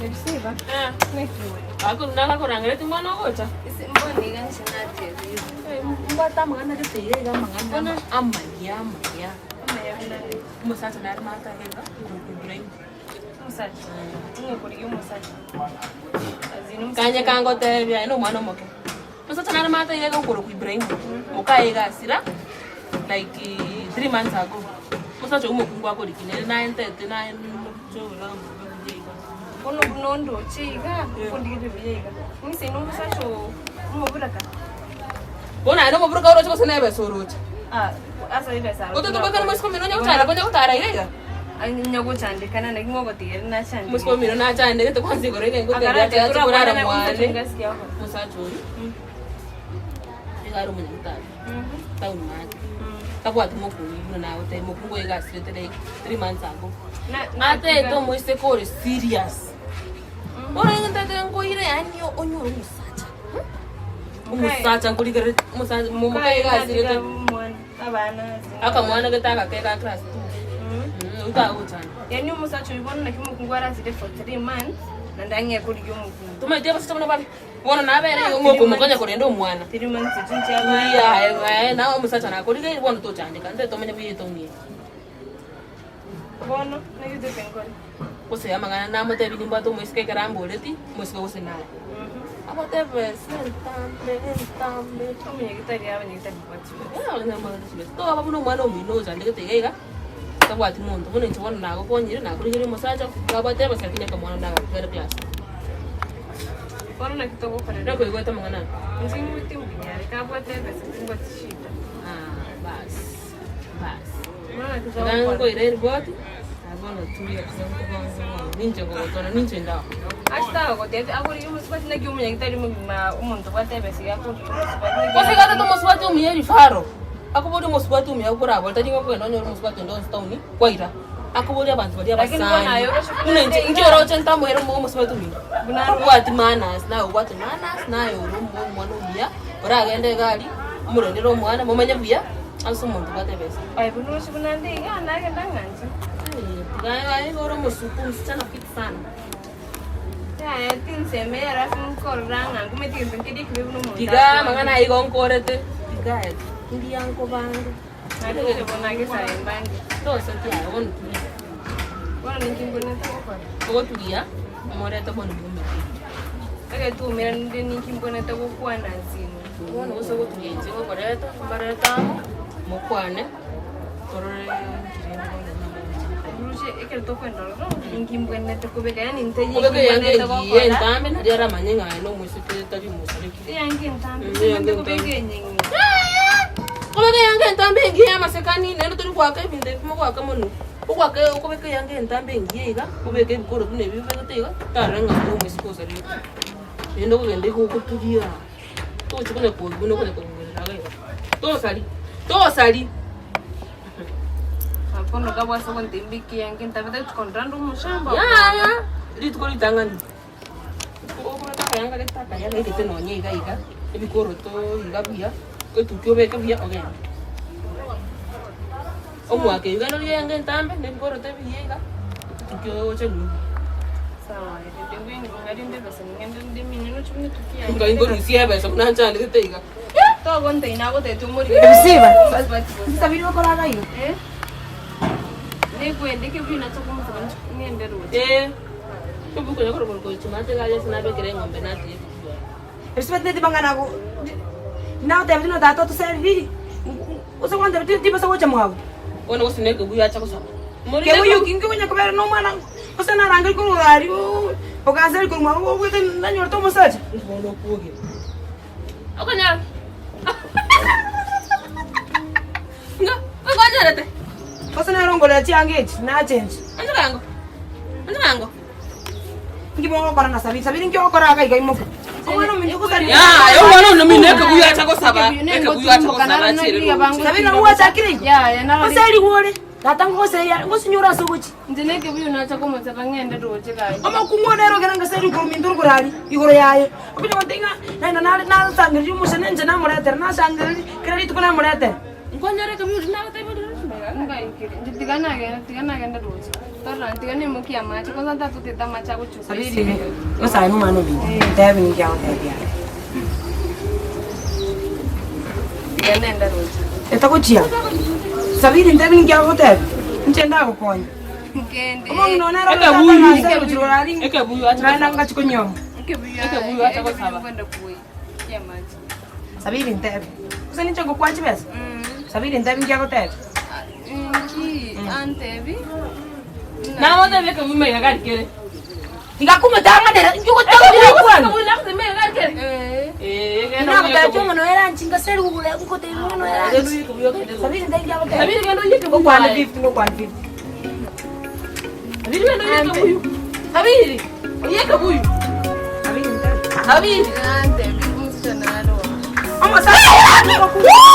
Ebisiba. Eh. Naki. Ako nakakorangeretie mwana ogocha. Ase mbono iga inche natebire. Mbwate amang'ana gete iga iga amang'ana amaya amaya. Amaya buna nde. Omosacha nare maate iga iga okorokwa Ibrahim. Omosacha. Ng'o okorigia omosacha. Azina omosacha. Kanye kangotebia aye na omwana omoke. Omosacha nare maate iga iga okorokwa Ibrahim, mokaye iga asira like 3 months ago. Omosacha oywo omokungu akorigia nere naentete naye. Bono buna ondoche iga, okondigereria buya iga, ng'ise ine omosacha oo omoburaka. Bono aye nomoburaka oroche gose nebesa oroche? Ah, ase ebesa aro. Otete obwekane omosike omino onye gochanda konya gotara iga iga? Onye gochandekana naki mogotiga ere nachandeke. Omosike omino nachandegete kwanza igoro iga ingotebia ati ache korara mwane. Omosacha oyio, nigo are omonyagitari. Town maate. Tabwati mokungu buna nagotebia mokungu oye iga asirete like 3 months ago. Atete omoiseke ore serious. Bono inche ntaete nkoire yaani onyore omosacha. Omosacha nkorigereri omosacha mokaye iga asirete. Akamwana gete agake ga class 2. Oyio tagochanda. Yaani omosacha oyio bono naki omokungu arasire for 3 months naende ang'e korigia omokungu. Tomaeti abasacha buna bare. Bono nabere igo ngokomokonya korenda omwana. Buya aye naye omosacha nakorigeire bono tochandeka nte tomenye buya etown eye. Bono naki otete nkore? Gose amang'ana namotebi nimbwate omoiseke ekero amboreti, omoiseke gose naye. Agoteba ase entambe entambe. Omonyagitari abanyagitari babwate chibesa. Toba buna omwana omino ochandegete iga iga, tabwati monto. Bono inche bono nagokonyire nakorigeire omosacha, nabwate ebesa lakini akamwana nagatigare class. Bono naki togokorera? Nakoigwete amang'ana aya? Inche ng'uti mbuya, reka abwate ebesa timbwati shida. Ah, bas, bas. Bono naki Iga togokora? nkoira eriboti, ah, bono turia bono ninche ngogotwana ninche ndawa. Ase tagogotebia akorigia omosubati naki omonyagitari omogima omonto obwate ebesa iga akorigia omosubati naki Gose iga atete omosubati omuya erifaro, akoboria omosubati omuya okorabore tari ng'a okogenda onyore omosubati onde onsi town kwaira. Akoboria abanto baria Lakini bono abasani aye oroche buna buna inche inde inche iga. oroche ntamoere omo omosubati omino Buna obwati manners naye obwate manners naye ore omo omwana omuya oragende egari omorendere omwana momenye buya ase omonto obwate ebesa. Aye buna oroche buna inde iga nagenda ng'anche. Tiga aye iga ore omosuku msichana fit sana. Yaya tinseme alafu nkorora ng'a ngumete egento nkeria ekibe buna omonto Tiga akwane. amang'ana aya igo nkorete tiga aye mbuya nkobange. Nache bono agesae mbange. Tosa kiaye bono turia. Bono ninki mbonete gokora? Ogoturia omorete bono bw'omete. Ekero twaumeranire ninki mbonete gokwana nsinwe. Bono gose ogoturia inche ngokoreta, mbarete amo, mokwane, torore nki rende bono buna mogochia. Ruche ekero tokoenda ororo, ninki mbwenerete kobeka yaani ntaiyo Obeke eki eyanga mbwenerete engiya gokora. entambe nario aramanye ng'a aye nomoiseke tari omosareki. Eyanga entambe, Mm, eyanga mbwenerete kobeka entambe. enyeng'e. Kobeka eyanga entambe engiya y'amasikani, naende tori goaka ebinto ebi mogoaka mono, ogoaka okobeka eyanga entambe engiya iga, obeke ebikoro buna ebi obegete iga, tarora ng'a oyo omoiseke osarire. Naende okogenda igo ogoturia, togochia konya koigwa buna okonya kobugerera iga iga. Tosari, tosari. Bono kabwase gontebia mbeke eyanga entambe tari kondora nde omoshamba. Yaya, rituko ritang'ani, okobeka akayanga gete akaya gaikete nonye iga iga, ebikoroto iga buya. Etukia obeke buya ogende. Omwaka eywo genda origie eyanga entambe na ebikoroto ebiya iga, etukia oche nyuma. Ngai nkorusia ebesa buna nchandegete iga. Ebisiba, nsabiri okorara iga. Eh, obukonya korokoro kochuma ase egari ase nabekire eng'ombe natiga etukia. Ebisiba tindi mang'ana ago nagotebetie ng'a tata otoseriri, gose gwantebetie tibasa gocha mwago. Bono gose nekebuyu acha gosaba. Kebuyu ki nkonya kobera na omwana gose narangeri korwa aria oganseri korwa mwago obwate nanyorete omosacha. Bono okwogera. Okonyora. Ng'a okonyorete. Gose narongorera chianga echi nachenchi. Onchorango. Onchorango. Inki mogokora na Sabiri? Sabiri inki ogokora iga iga imoka? Omwana ominto gosarire. Yaya omwana one omino ekebuyu acha gosaba ekebuyu acha gosaba achiere roche. Sabiri nabo gwachakire igo? Gose erigwe ore? Tata ngogoseria ngosinyore ase ogochia. Inche nekebuyu nacha komosaba ng'ende roche gaki. Omokungu one ere ogere ngase erigwe ominto orokora aria igoro yaye. Okonya gontebia ng'a naende nare nasangereria omosani inche namoretera nasangereria kera rituko namoretera. Nkonyore ekebuyu riria nagotebirie. Ngai. Naikire. Inche tiga nagenda, tiga nagenda roche. Tororane, tiga naimokie amache, kwanza ntatotete amache agochia Sabiri, nyasaye nomwana ominto, ntebi ninki agotebia are. Tiga nende roche. Etagochia. Sabiri ntebi ninki agotebia, inche ndagokonya. Nkende. Omong'ina one nere Ekebuyu. oroche gochia rora aria, Ekebuyu ache naende gosaba. ngachi konyoma. Ekebuyu Ekebuyu ache gosaba. kwenda kuoyia amache. Sabiri ntebi, gose ninche ngokwa chibesa? Sabiri ntebi nki agotebia? Inki antebi? Namotebia ekebuyu maiga gari kere. Tiga komotang'anera, inki ogotang'anera okwana? Ekebuyu nagote maiga gari kere. Eh. Eh, genda Inagotebia oye ekebuyu. omwana oyo eranchi ngaseri kogora ngotebia omwana oyo eranchi. Genda oye ekebuyu ogende roche. Sabiri ntebi nki agotebia? Sabiri genda oye ekebuyu Ngokwana aye. 50 ngokwana 50. Sabiri genda oye ekebuyu. Sabiri, oye ekebuyu. Sabiri ntebi. Sabiri. Antebi omosacha naro. Omosacha.